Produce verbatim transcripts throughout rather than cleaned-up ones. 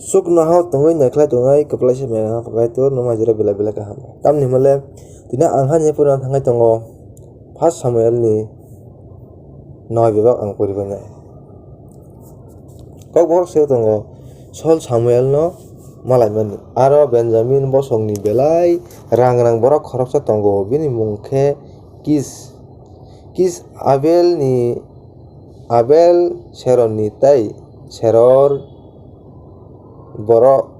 Chuknohao tongwi naikhlai tongnai kwplaisa mela Kaitor nwng majra belai belai kaham. Tamni hwnle tini ang haini phuru thangwi tongo First Samuel ni noi bebak ang poribainai. Kokborok se tongo Saul Samuel no malaimani. Aro Benjamin bosongni belai rang rang borok khoroksa tongo. Bini mung khe Kis. Kis Abel ni Abel Seronni tei Seror borok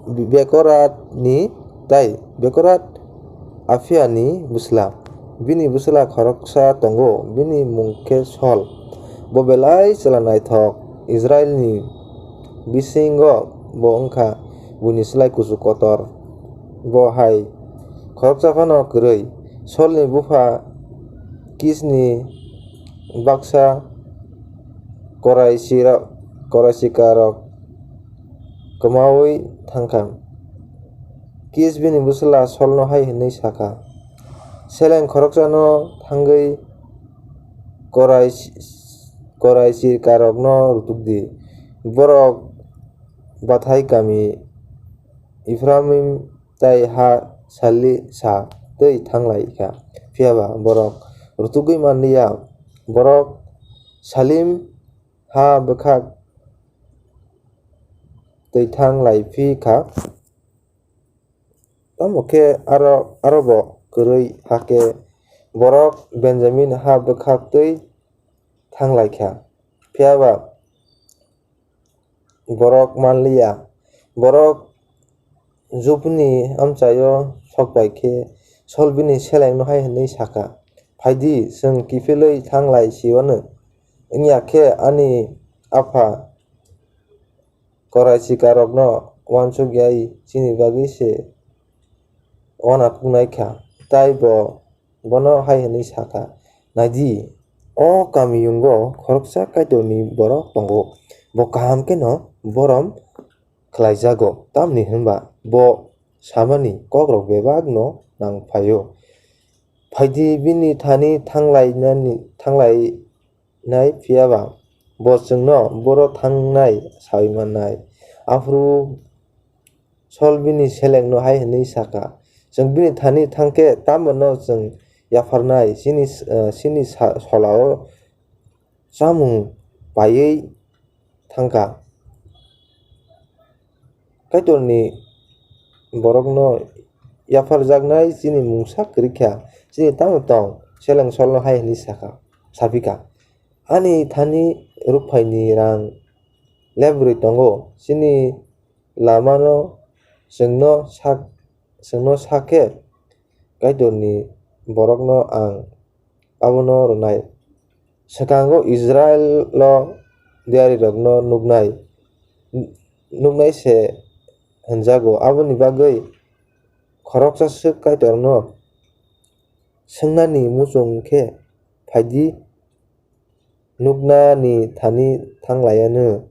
Bekorat ni tei Bekorat Aphia ni bwsla. Bini bwsla khoroksa tongo, bini mung khe Sol. Bo belai chwla naithok, Israil ni bisingo bo wngkha buini slai kuchuk kotor. Bo hai khoroksa phano kwrwi. Sol ni bupha Kis ni baksa korai sira-, korai sikarok kwmaui thangkha. Kis bini bwsla Solno hai hwnwi sakha, "Seleng khoroksano thangwi korai si-, korai sirkarokno rutuk di. Borok bathai kami Ephraim tei ha Salisa twi thang lai kha. Phiya ba borok rutugwi man liya. Borok Salim ha bwkhak twi thang lai phi kha. Tamo khe aro, aro bo kwrwi, hakhe borok Benjamin ha bwkhak twi thang lai kha. Phiya ba borok man liya. Borok Jupni amchaio sok pai khe Sol bini selengno hai hwnwi sakha, "Phai di, chwng kiphilwi thang lai si anw. Wngya khe ani apha korai sikarokno uansuk yai chini bagwi se uana kuknai kha." Tai bo bono hai hwnwi sakha, "Nai di, o kamiyungo khoroksa Kaitorni borok tongo, bo kaham kheno borom khlaijago, tamni hwnba bo samani kokrok bebakno nang phaio. Phai di, bini thani thang lainani, thang lai nai, phiya ba bo chwngno buro thangnai saui mannai." Aphuru Sol bini selengno hai hwnwi sakha, "Chwng bini thani thang khe tamo'-no chwng yapharnai? Chini, eh, chini sa-, sola-o chamung paiwi thang kha. Kaitorni borokno yapharjaknai chini mungsa kwrwi kha, chini tamo tong?" Seleng Solno hai hwnwi sakha, saphi kha, "Ani thani rukphaini rang lebrwi tongo, chini lamano chwngno sak-, chwngno sak khe Kaitorni borokno ang abono rwnai. Swkango Israilo diyarirokno nuknai, nuknai se hwnjago, aboni bagwi khoroksa swk Kaitorno swngnani muchung khe phai di, nuknani thani thang lai anw,"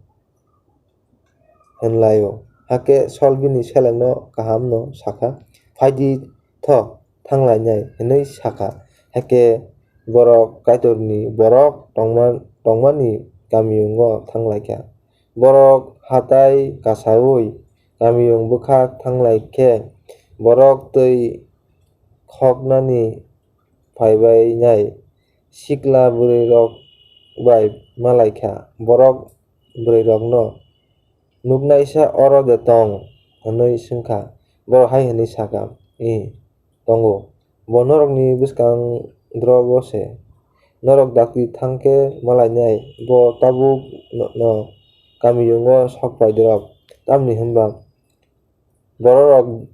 hwn lai-o. Hakhe Sol bini selengno kahamno sakha, "Phai di tho, thang lainai," hwnwi sakha. Hakhe borok Kaitorni borok tongma-, tongmani kamiyungo thang lai kha. Borok hatai kasaui kamiyung bwkhak thang lai khe, borok twi khoknani phaibainai sikla bwrwirok bai ma lai kha. Borok bwrwirokno, "Nuknaisa oro de tong?" hwnwi swng kha. Borok hai hwnwi sa kha, "Ee, tongo. Bo norokni bwskang drobo se. Norok dakti thang khe ma lainai, bo tabuk no, no kamiyungo sok pai drop. Tamni hwnba bororok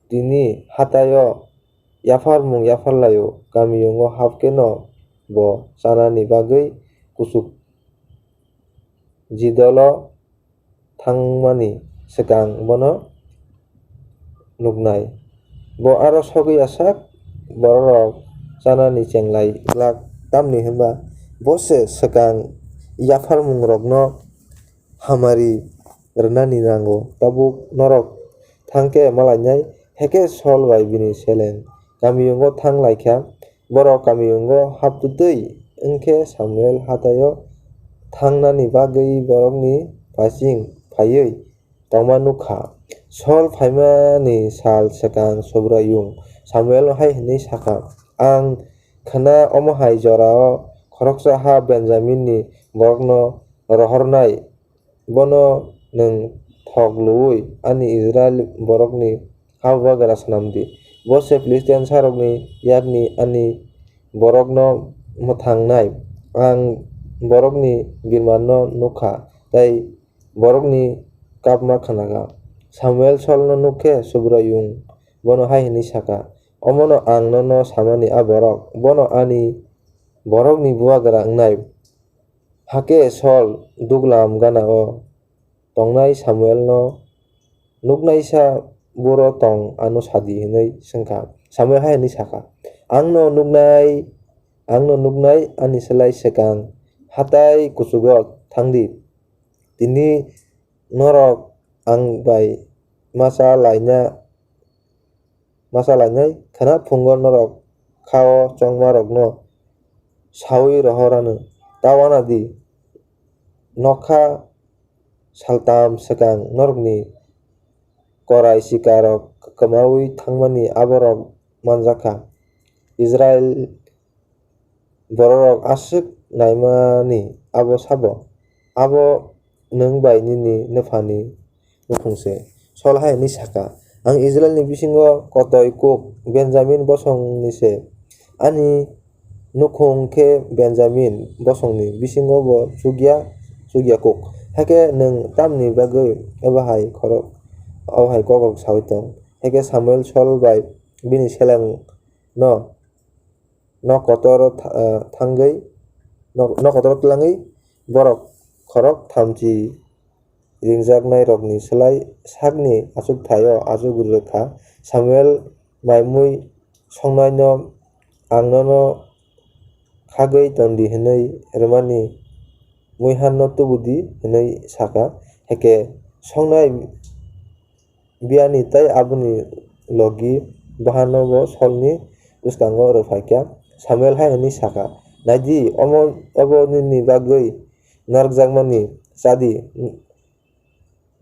tini hataio yapharmung yaphar lai-o, kamiyungo hap khe no bo chanani bagwi kuchuk jidolo thangmani swkang bono nuknai. Bo aro sogwi asak bororok chanani chenglai glak, tamni hwnba bo se swkang yapharmungrokno hamari rwnani nango. Tabuk norok thang khe ma lainai." Hakhe Sol bai bini seleng kamiyungo thang lai kha. Borok kamiyungo hap twtwi wng khe Samuel hataio thangnani bagwi borokni paching phaiwi tongma nuk kha. Sol phaimani sal swkang Subraiyung Samuelno hai hwnwi sa kha, "Ang khwna omo hai jora-o khoroksa ha Benjaminni borokno rohornai, bono nwng thok lwwi ani Israil borokni ha bubagra snam di. Bo se Philistiasarokni yakni ani borokno mwthangnai. Ang borokni birmanno nuk kha, tei borokni kapma khna kha." Samuel Solno nuk khe Subraiyung bono hai hwnwi sa kha, "Omono ang nono samani a borok, bono ani borokni bubagra wngnai." Hakhe Sol duglam gana-o tongnai Samuelno, "Nuknaisa buro tong, ano sa di," hwnwi swng kha. Samuel hai hwnwi sa kha, "Angno nuknai, angno nuknai ani slai swkang hatai kuchugo thang di. Tini norok ang bai masa laina, masa lainai khwna phungo norok kha-o chongmarokno saui rohor anw. Ta uana di, nokha saltam swkang norokni korai sikarok kwmaui thangmani aborok manjak kha. Israil bororok aswk naimani abo sabo? Abo nwng bai nini nwphani nukhung se." Sol hai hwnwi sa kha, "Ang Israilni bisingo kotoi kuk, Benjamin bosongni se. Ani nukhung khe Benjamin bosongni bisingo bo chukya, chukya kuk. Hakhe nwng tamni bagwi obo hai khorok, obo hai kok rok saui tong?" Hakhe Samuel Sol bai bini selengno nok kotor tha-, ah, thangwi, nok, nok kotor twlangwi borok khorok thamchi ringjaknairokni slai sakni achukthai-o achuk rwkha. Samuel mai mui songnaino, "Ang nono khagwi ton di," hwnwi rwmani muihanno tubu di, hwnwi sa kha. Hakhe songnai biyani tei aboni logi bahanno bo Solni bwskango rw phai kha. Samuel hai hwnwi sa kha, "Nai di, omo, obo nini bagwi narwkjakmani, cha di.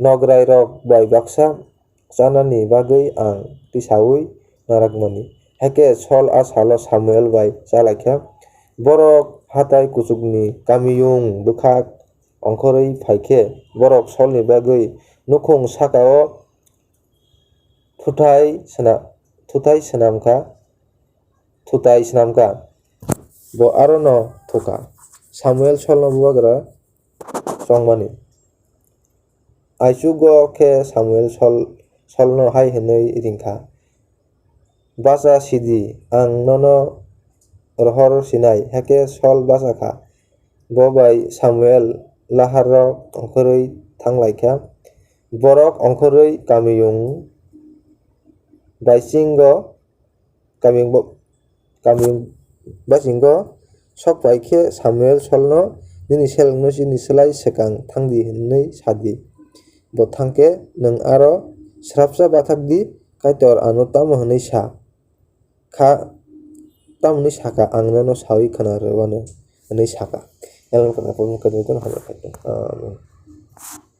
Nograirok bai baksa chanani bagwi ang tisaui narwkmani." Hakhe Sol a salo Samuel bai cha lai kha. Borok hatai kuchukni kamiyung bwkhak ongkhorwi phai khe, borok Solni bagwi nukhung saka-o thuthai sna-, thuthai snam kha, thutai snam kha. Bo arono thu kha. Samuel Solno bubagra chongmani. Aichugo khe Samuel Sol, Solno hai hwnwi ring kha, "Bacha si di, ang nono rohor sinai." Hakhe Sol bacha kha. Bo bai Samuel lahar-o ongkhorwi thang lai kha. Borok ongkhorwi kamiyung baisingo, kamiyung bo-, kamiyung baisingo sok pai khe Samuel Solno, "Nini selengno chini slai swkang thang di," hwnwi sa di. Bo thang khe, "Nwng aro srapsa bathak di, Kaitor ano tamo hwnwi sa kha, tamo hwnwi sa kha, ang nono saui khna rw anw," hwnwi sa kha. Elem kwthar pobni kwthwikhe hamjak kha. Amen.